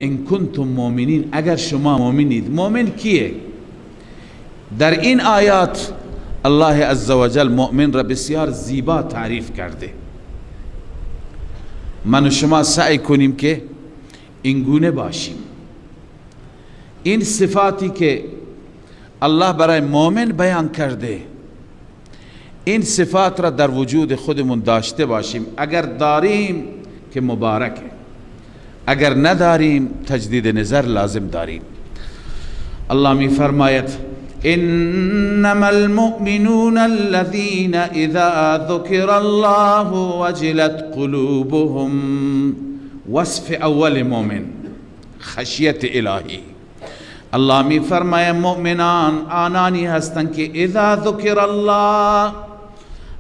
ان کنتم مؤمنین، اگر شما مؤمنید. مؤمن کیه؟ در این آیات الله عزوجل مؤمن را بسیار زیبا تعریف کرده. من و شما سعی کنیم که این گونه باشیم. این صفاتی که الله برای مؤمن بیان کرده، این صفات را در وجود خودمون داشته باشیم. اگر داریم که مبارکه، اگر نداریم تجدید نظر لازم داریم. الله می فرماید: انما المؤمنون الذين اذا ذكر الله وجلت قلوبهم. وصف اول مؤمن خشیت الهی. الله می فرماید مؤمنان آنانی هستند که اذا ذکر الله،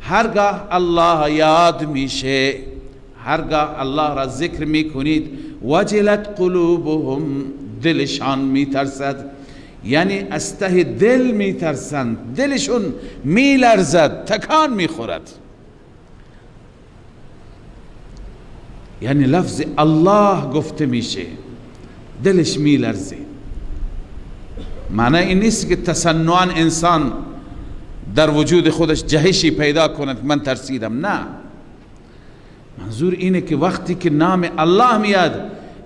هرگاه الله یاد میشه، هرگاه الله را ذکر میکنید، وجلت قلوبهم، دلشان میترسد، یعنی از ته دل میترسند، دلشون میلرزد، تکان میخورد. یعنی لفظ الله گفته میشه دلش میلرزه. معنی این نیست که تصنعا انسان در وجود خودش جهشی پیدا کند من ترسیدم، نه، منظور اینه که وقتی که نام الله میاد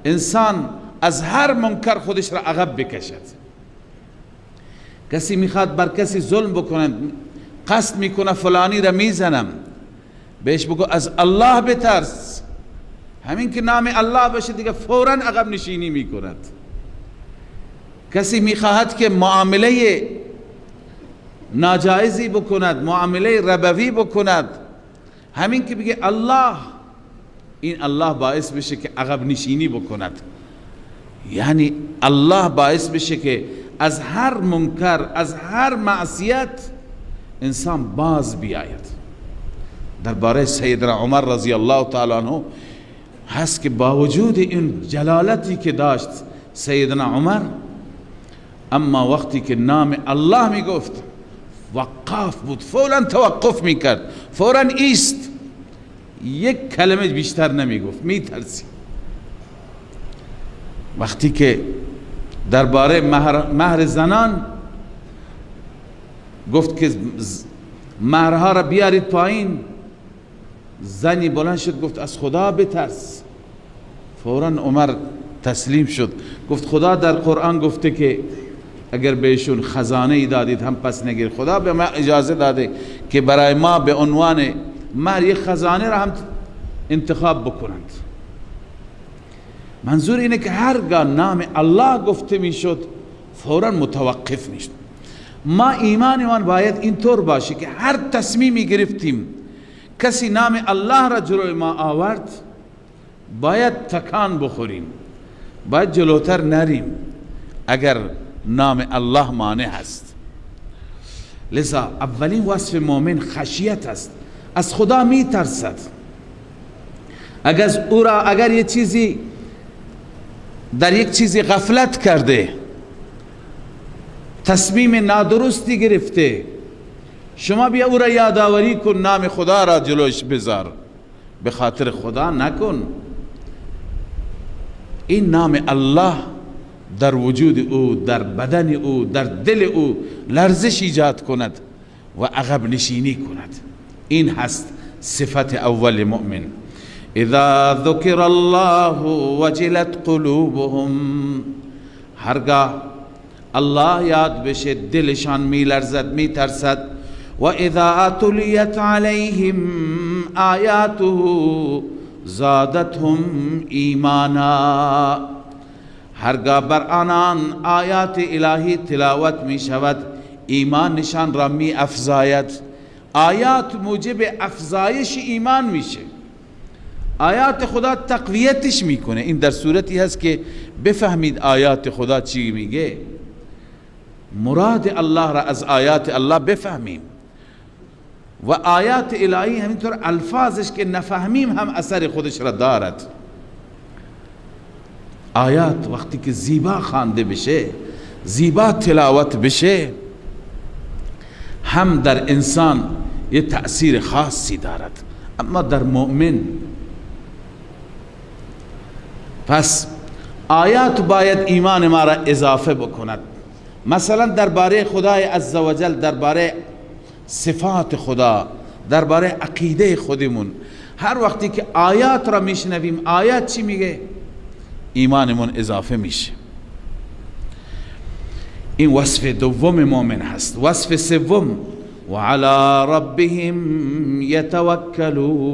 انسان از هر منکر خودش را عقب بکشد. کسی میخواد بر کسی ظلم بکنه، قصد میکنه فلانی را میزنم، بهش بگو از الله بترس. همین که نام الله باشه دیگه فورا عقب نشینی میکند. کسی میخواهد که معامله ناجایزی بکند، معامله ربوی بکند، همین که بگه الله، این الله باعث بشه که عقب نشینی بکند. یعنی الله باعث بشه که از هر منکر، از هر معصیت انسان باز بیاید. درباره سیدنا عمر رضی الله تعالی عنه هست که با وجود این جلالتی که داشت سیدنا عمر، اما وقتی که نام الله میگفت وقاف بود، فوراً توقف میکرد، فوراً ایست، یک کلمه بیشتر نمیگفت، میترسی. وقتی که درباره مهر زنان گفت که مهرها را بیارید پایین، زنی بلند شد گفت از خدا بترس. فوراً عمر تسلیم شد، گفت خدا در قرآن گفته که اگر بهشون خزانه ای دادید هم پس نگیر. خدا به ما اجازه داده که برای ما به عنوان مهر یک خزانه را هم انتخاب بکنند. منظور اینه که هرگاه نام الله گفته میشد فوراً متوقف میشد. ما ایمانمان باید اینطور باشه که هر تصمیمی گرفتیم کسی نام الله را جلوی ما آورد باید تکان بخوریم، باید جلوتر نریم اگر نام الله مانع هست. لذا اولین وصف مؤمن خشیت است، از خدا میترسد. اگر او را، اگر یه چیزی در یک چیزی غفلت کرده، تصمیم نادرستی گرفته، شما بیا او را یادآوری کن، نام خدا را جلوش بذار، به خاطر خدا نکن. این نام الله در وجود او، در بدن او، در دل او لرزش ایجاد کند و عقب نشینی کند. این هست صفت اول مؤمن. اذا ذکر الله وجلت قلوبهم، هرگاه الله یاد بشه دلشان میلرزد، میترسد. و اذا تلیت علیهم آیاته زادتهم ایمانا، هرگاه بر آنان آیات الهی تلاوت می شود ایمانشان را می افزاید. آیات موجب افزایش ایمان میشه، آیات خدا تقویتش میکنه. این در صورتی هست که بفهمید آیات خدا چی میگه، مراد الله را از آیات الله بفهمیم. و آیات الهی همینطور الفاظش که نفهمیم هم اثر خودش را دارد. آیات وقتی که زیبا خوانده بشه، زیبا تلاوت بشه، هم در انسان یه تأثیر خاصی دارد، اما در مؤمن. پس آیات باید ایمان ما را اضافه بکند. مثلا درباره خدای عزوجل، درباره صفات خدا، درباره عقیده خودمون، هر وقتی که آیات را میشنویم، آیات چی میگه؟ ایمانمون اضافه میشه. این وصف دوم مؤمن هست. وصف سوم، و علی ربهم یتوکلون،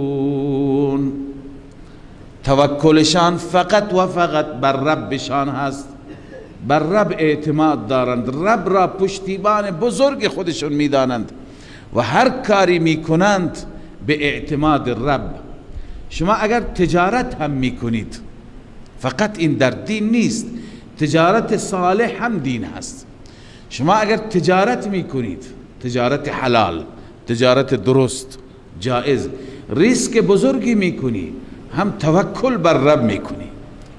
توکلشان فقط و فقط بر ربشان هست، بر رب اعتماد دارند، رب را پشتیبان بزرگ خودشون میدانند و هر کاری میکنند به اعتماد رب. شما اگر تجارت هم میکنید، فقط این در دین نیست، تجارت صالح هم دین هست. شما اگر تجارت میکنید، تجارت حلال، تجارت درست، جائز، ریسک بزرگی میکنی، هم توکل بر رب میکنی.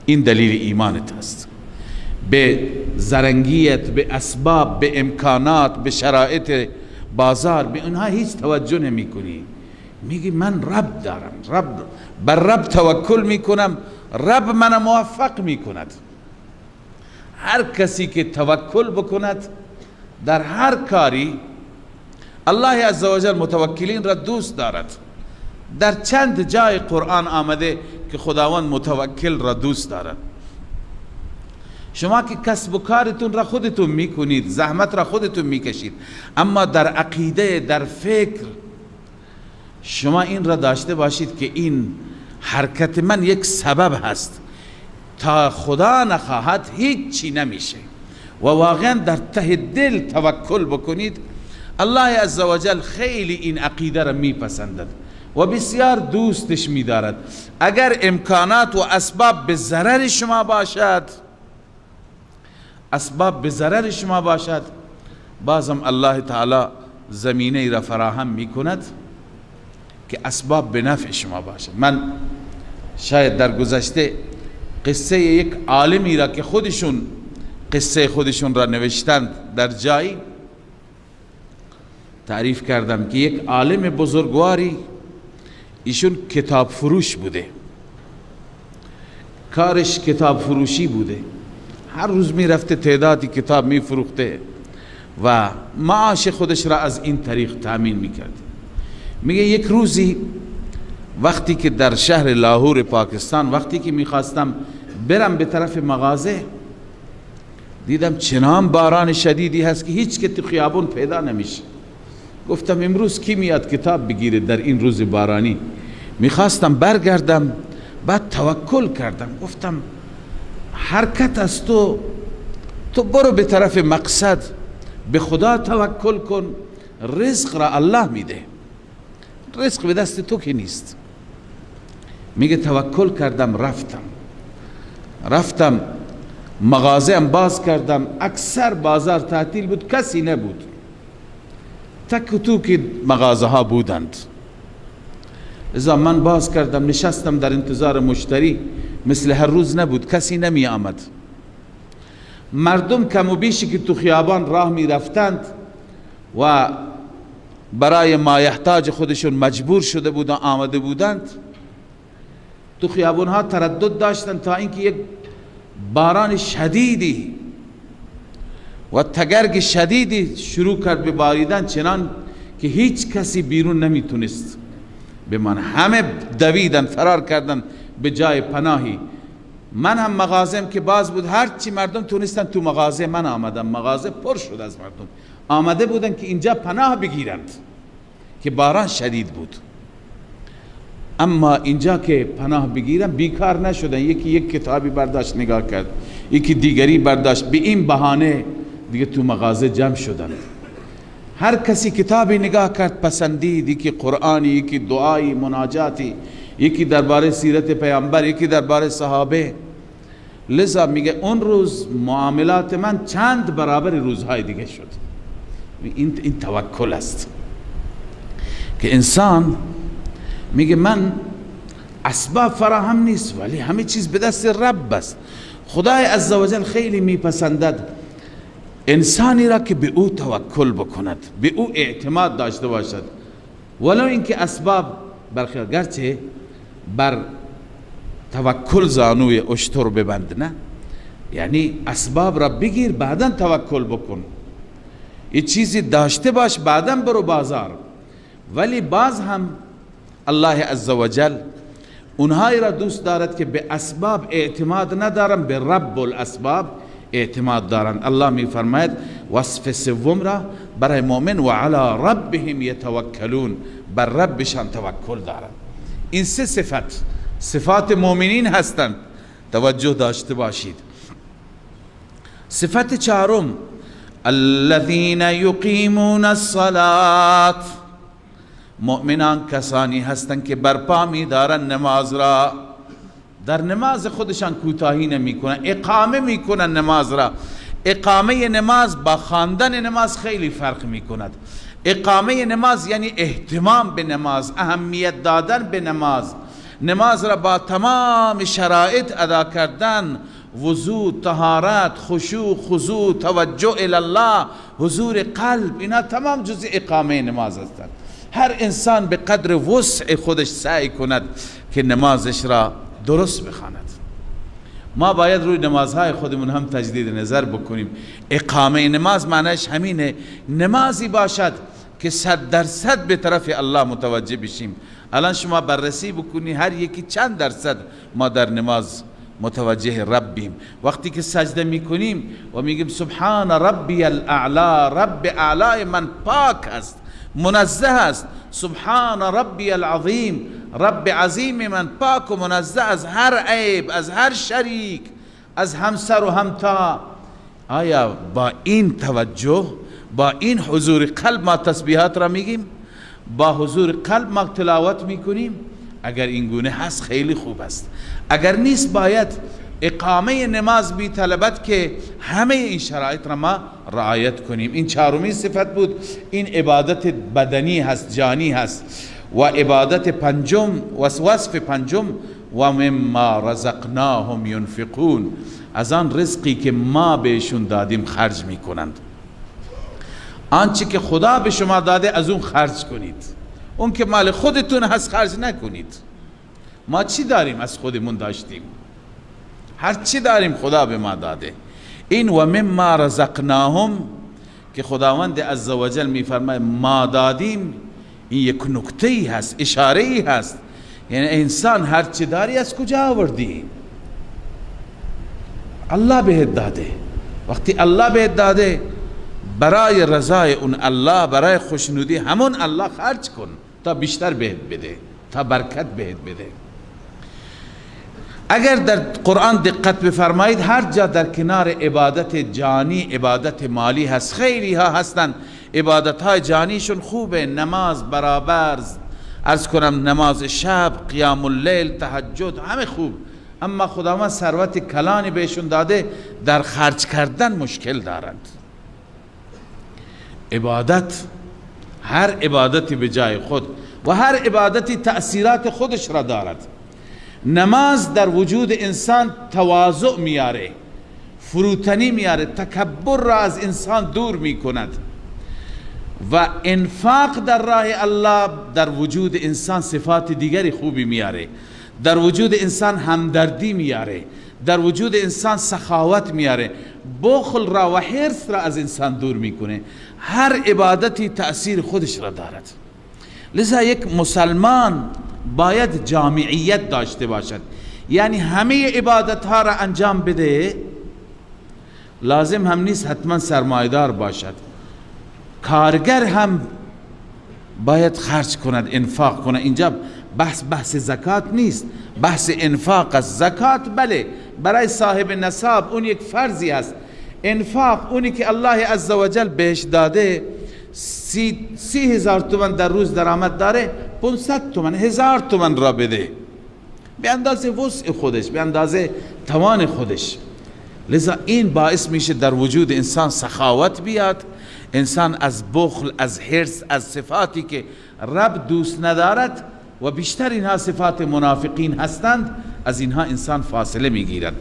این دلیل ایمانت هست. به زرنگیت، به اسباب، به امکانات، به شرایط بازار، به اونها هیچ توجه نمی کنی. میگی من رب دارم، رب، بر رب توکل میکنم، رب من موفق میکند. هر کسی که توکل بکند در هر کاری، الله عزوجل متوکلین را دوست دارد. در چند جای قرآن آمده که خداوند متوکل را دوست دارد. شما که کسب و کارتون را خودتون میکنید، زحمت را خودتون میکشید، اما در عقیده، در فکر شما این را داشته باشید که این حرکت من یک سبب هست، تا خدا نخواهد هیچی نمیشه. و واقعا در ته دل توکل بکنید، الله عزوجل خیلی این عقیده را میپسندد و بسیار دوستش میدارد. اگر امکانات و اسباب به ضرر شما باشد، اسباب به ضرر شما باشد، بازم الله تعالی زمینه را فراهم میکند که اسباب به نفع شما باشد. من شاید در گذشته قصه یک عالمی را که خودشون قصه خودشون را نوشتند در جایی تعریف کردم که یک عالم بزرگواری، ایشون کتاب فروش بوده، کارش کتاب فروشی بوده، هر روز میرفته تعدادی کتاب میفروخته و معاش خودش را از این طریق تامین میکرد. میگه یک روزی وقتی که در شهر لاهور پاکستان، وقتی که میخواستم برم به طرف مغازه، دیدم چنان باران شدیدی هست که هیچ که تو خیابون پیدا نمیشه. گفتم امروز کی میاد کتاب بگیره در این روز بارانی؟ میخواستم برگردم، بعد توکل کردم، گفتم حرکت از تو، تو برو به طرف مقصد، به خدا توکل کن، رزق را الله میده، رزق به دست تو که نیست. میگه توکل کردم، رفتم مغازه هم باز کردم، اکثر بازار تعطیل بود، کسی نبود، تک و توک مغازه ها بودند. اذا من باز کردم، نشستم در انتظار مشتری، مثل هر روز نبود، کسی نمی آمد. مردم کم و بیشی که تو خیابان راه می رفتند و برای مایحتاج خودشون مجبور شده بودند آمده بودند، تو خیابان ها تردد داشتند تا اینکه یک باران شدیدی و تگرگ شدیدی شروع کرد به باریدن، چنان که هیچ کسی بیرون نمیتونست بمان. همه دویدن، فرار کردن به جای پناهی. من هم مغازم که باز بود، هرچی مردم تونستن تو مغازه من آمدن، مغازه پر شد از مردم، آمده بودن که اینجا پناه بگیرند که باران شدید بود. اما اینجا که پناه بگیرن بیکار نشدن، یکی یک کتابی برداشت نگاه کرد، یکی دیگری برداشت، به این بهانه دیگه تو مغازه جمع شدند. هر کسی کتابی نگاه کرد پسندید، یکی قرآنی، یکی دعایی مناجاتی، یکی درباره سیرت پیامبر، یکی درباره صحابه. لذا میگه اون روز معاملات من چند برابر روزهای دیگه شد. این توکل است که انسان میگه من اسباب فراهم نیست ولی همه چیز به دست رب است. خدای عزوجل خیلی میپسندد انسانی را که به او توکل بکند، به او اعتماد داشته باشد، ولو اینکه اسباب برخی، گرچه بر توکل زانوی اشتر ببند، نه، یعنی اسباب را بگیر، بعدا توکل بکن، یه چیزی داشته باش، بعدا برو بازار. ولی باز هم الله عزوجل اونهایی را دوست دارد که به اسباب اعتماد ندارن، به رب الاسباب اعتماد دارند. الله می فرماید وصف سوم را برای مؤمن: و علی ربهم یتوکلون، بر ربشان توکل دارند. این سه صفت صفات مؤمنین هستند، توجه داشته باشید. صفت چهارم: الذین یقیمون الصلاة، مؤمنان کسانی هستند که برپا می‌دارند نماز را، در نماز خودشان کوتاهی نمی‌کنند، اقامه می‌کنند نماز را. اقامه نماز با خواندن نماز خیلی فرق می‌کند. اقامه نماز یعنی اهتمام به نماز، اهمیت دادن به نماز، نماز را با تمام شرایط ادا کردن، وضو، طهارت، خشوع، خضوع، توجه الی الله، حضور قلب، اینا تمام جزء اقامه نماز هستند. هر انسان به قدر وسع خودش سعی کند که نمازش را درست بخواند. ما باید روی نمازهای خودمون هم تجدید نظر بکنیم. اقامه نماز معنیش همینه، نمازی باشد که 100% به طرف الله متوجه بشیم. الان شما بررسی بکنی هر یکی چند درصد ما در نماز متوجه ربیم. وقتی که سجده میکنیم و میگیم سبحان ربی الاعلا، رب اعلای من پاک است، منزه است، سبحان ربی العظیم، رب عظیم من پاک و منزه از هر عیب، از هر شریک، از همسر و همتا. آیا با این توجه، با این حضور قلب ما تسبیحات را میگیم؟ با حضور قلب ما تلاوت میکنیم؟ اگر این گونه هست خیلی خوب است، اگر نیست باید اقامه نماز بی طلبت که همه این شرایط را ما رعایت کنیم. این چهارمین صفت بود. این عبادت بدنی هست، جانی هست. و عبادت پنجم، وصف پنجم: و مما رزقناهم ینفقون، از آن رزقی که ما بهشون دادیم خرج میکنند. آنچه که خدا به شما داده از اون خرج کنید، اون که مال خودتون هست خرج نکنید. ما چی داریم؟ از خودمون داشتیم، هر چی داریم خدا به ما داده. این و مما رزقناهم که خداوند عزوجل میفرماید ما دادیم، این یک نکته ای هست، اشاره ای هست. یعنی انسان هر چی داری از کجا آوردی؟ الله بهت داده. وقتی الله بهت داده، برای رضای اون الله، برای خوشنودی همون الله خرج کن تا بیشتر بهت بده، تا برکت بهت بده. اگر در قرآن دقت بفرمایید، هر جا در کنار عبادت جانی عبادت مالی هست. خیلی ها هستن عبادت های جانیشون خوبه، نماز برابر، عرض کنم نماز شب، قیام اللیل، تهجد، همه خوب، اما خداوند ثروت کلانی بهشون داده، در خرج کردن مشکل دارند. عبادت، هر عبادتی به جای خود و هر عبادتی تأثیرات خودش را دارد. نماز در وجود انسان تواضع میاره، فروتنی میاره، تکبر را از انسان دور میکند. و انفاق در راه الله در وجود انسان صفات دیگری خوبی میاره، در وجود انسان همدردی میاره، در وجود انسان سخاوت میاره، بخل را و حرص را از انسان دور میکنه. هر عبادتی تأثیر خودش را دارد. لذا یک مسلمان باید جامعیت داشته باشد، یعنی همه عبادت ها را انجام بده. لازم هم نیست حتما سرمایدار باشد، کارگر هم باید خرج کند، انفاق کند. اینجا بحث زکات نیست، بحث انفاق است. زکات بله برای صاحب نصاب اون یک فرضی هست، انفاق اونی که الله عزوجل بهش داده، 30,000 تومن در روز درآمد داره، 500 تومن، 1000 تومن را بده، به اندازه وسع خودش، به اندازه توان خودش. لذا این باعث میشه در وجود انسان سخاوت بیاد، انسان از بخل، از حرص، از صفاتی که رب دوست ندارد و بیشتر اینها صفات منافقین هستند، از اینها انسان فاصله میگیرد.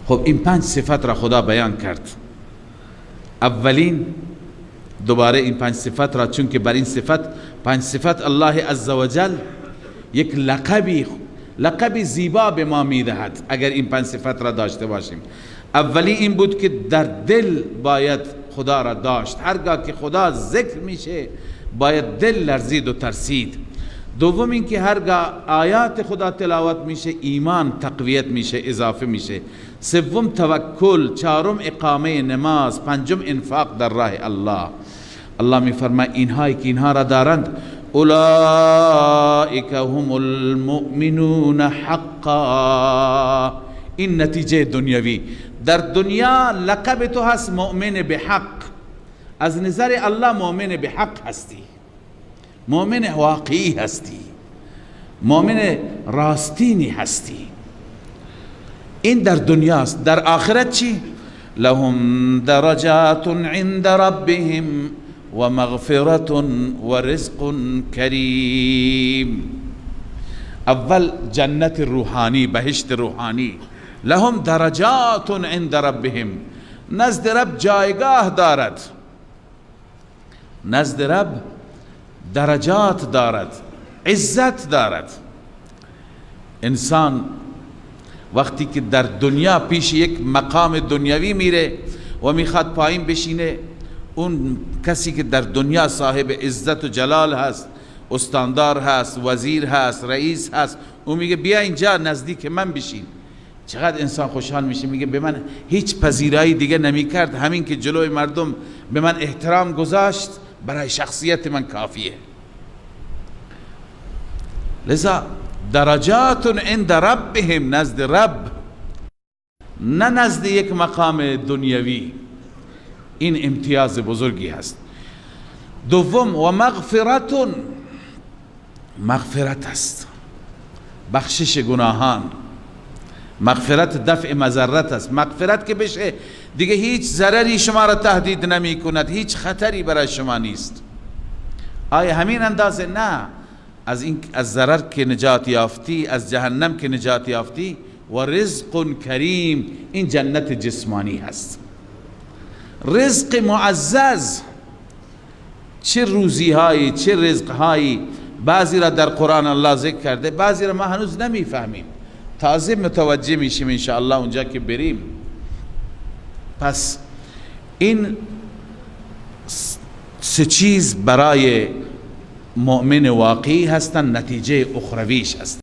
خب این 5 صفت را خدا بیان کرد. اولین، دوباره این 5 صفت را، چون که بر این صفت 5 صفت الله عزوجل یک لقبی لقب زیبا به ما میدهد اگر این 5 صفت را داشته باشیم. اولی این بود که در دل باید خدا را داشت، هرگاه که خدا ذکر میشه باید دل لرزید و ترسید. دوم این که هرگاه آیات خدا تلاوت میشه ایمان تقویت میشه، اضافه میشه. سوم توکل، چهارم اقامه نماز، پنجم انفاق در راه الله. الله میفرماید اینهایی که اینها را دارند، اولئک هم المؤمنون حقا. این نتیجه دنیوی. در دنیا لقب تو هست مؤمن به حق، از نظر الله مؤمن به حق هستی، مؤمن واقعی هستی، مؤمن راستینی هستی. این در دنیاست. در آخرت چی؟ لهم درجات عند ربهم و مغفرة و رزق کریم. اول جنت روحانی، بهشت روحانی. لهم درجات عند ربهم، نزد رب جایگاه دارد، نزد رب درجات دارد، عزت دارد. انسان وقتی که در دنیا پیش یک مقام دنیوی میره و میخواد پایین بشینه، اون کسی که در دنیا صاحب عزت و جلال هست، استاندار هست، وزیر هست، رئیس هست، اون میگه بیا اینجا نزدیک من بشین. چقدر انسان خوشحال میشه، میگه به من هیچ پذیرایی دیگه نمیکرد، همین که جلوی مردم به من احترام گذاشت برای شخصیت من کافیه. لذا درجات عند ربهم، نزد رب، نه نزد یک مقام دنیوی. این امتیاز بزرگی هست. دوم و مغفرت، مغفرت است، بخشش گناهان. مغفرت دفع مضرت است. مغفرت که بشه دیگه هیچ ضرری شما را تهدید نمی کند، هیچ خطری برای شما نیست. آیا همین اندازه؟ نه، از این از ضرر که نجات یافتی، از جهنم که نجات یافتی، و رزق کریم، این جنت جسمانی هست. رزق معزز، چه روزی هایی، چه رزق هایی. بعضی را در قرآن الله ذکر کرده، بعضی را ما هنوز نمیفهمیم، تازه متوجه میشیم انشاءالله اونجا که بریم. پس این سه چیز برای مؤمن واقعی هستند، نتیجه اخرویش هست.